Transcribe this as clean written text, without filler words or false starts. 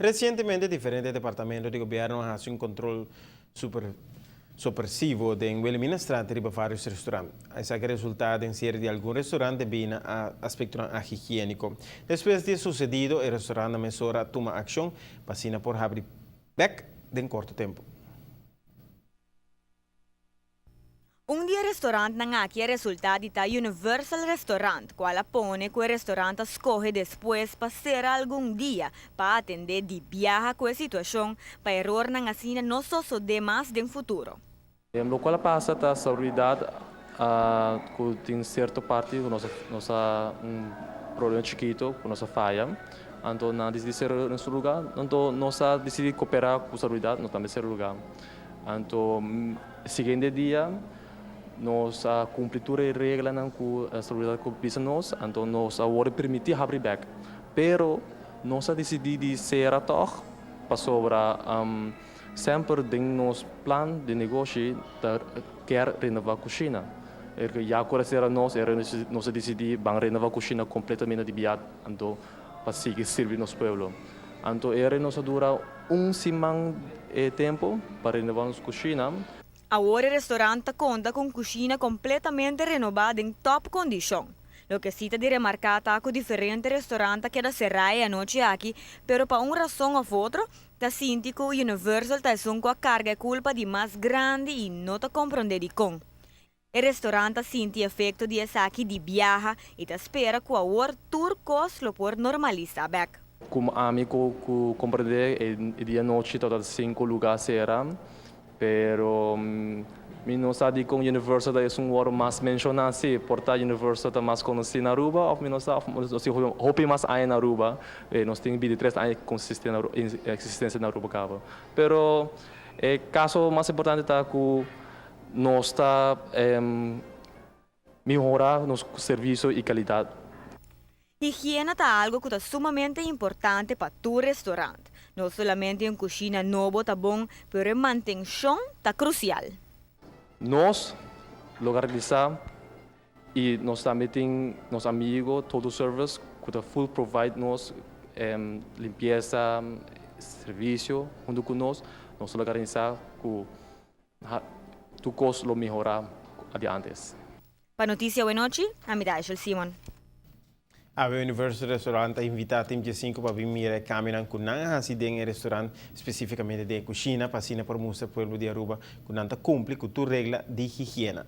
Recientemente diferente departamento di gobierno a haci un control super sorpresivo den Wilhelminastraat riba varios restaurant. Esaki a resulta den cierre di algun restaurant debi na aspectonan ahigienico. Despues di e sucedido, e restaurantnan mesora a tuma accion pa asina por habri bek den corto tempo. Un di e restaurantnan aki a resulta di ta Universal Restaurant, cual a pone cu e restaurant a scoge despues pa cera algun dia pa atende di biaha cu e situacion pa erornan asina no sosode mas den futuro. Locual a pasa ta salubridad cu tin cierto parti cu nos a un problema chikito cu nos a faya, anto nan a dicidi cera nuestro lugar, anto nos a dicidi coopera cu salubridad, nos tambe cera lugar. Anto siguiente dia nos a cumpli tur e reglanan cu salubridad cu bisa nos, anto nos a worde permiti habri bek. Pero nos a dicidi di cera tog pasobra semper den nos plan di negoshi ta kier renova cushina. Ya cu a cera nos, nos a dicidi ban renova cushina completamente di biaha anto pa sigui sirbi nos pueblo. Anto e nos a dura un siman e tempo pa renova nos cushina. Awor e restaurant ta conta cu un cushina completamente renoba den top condicion. Loke si ta di remarca ta cu diferente restaurant a keda cera e anochi aki, pero pa un rason of otro, ta sinti cu Universal ta esun cu a carga e culpa di mas grandi y no ta compronde di con. E restaurant ta sinti efecto di esaki di biaha y ta spera cu awor tur cos lo por normalisa bek. Como ami cu comprende e dia nochi tabata cinco lugar cera, pero mi no sa di con Universal ta esun word mas menciona si por ta Universal ta mas conoci na Aruba of mi no sa of nos tin hopi mas aña na Aruba, nos tin 23 aña existencia na Aruba caba. Pero e caso mas importante ta cu nos ta mehora nos servicio y calidad. Higiena ta algo cu ta sumamente importante pa tur restaurant. No solamente un cushina nobo ta bon, pero e mantencion ta crucial. Nos lo garantisa y nos tambe tin nos amigo Total Service cu ta full provide nos limpieza, servicio hunto cu nos. Nos lo garantisa cu tur cos lo mehora di antes. Pa Noticia Awenochi, ami ta Aishel Simon. Awe Universal Restaurant ta invita Team 5 pa bin mira e cambionan cu nan a haci den e restaurant, specificamente den e cushina, pa asina por mustra pueblo di Aruba cu nan ta cumpli cu tur regla di higiena.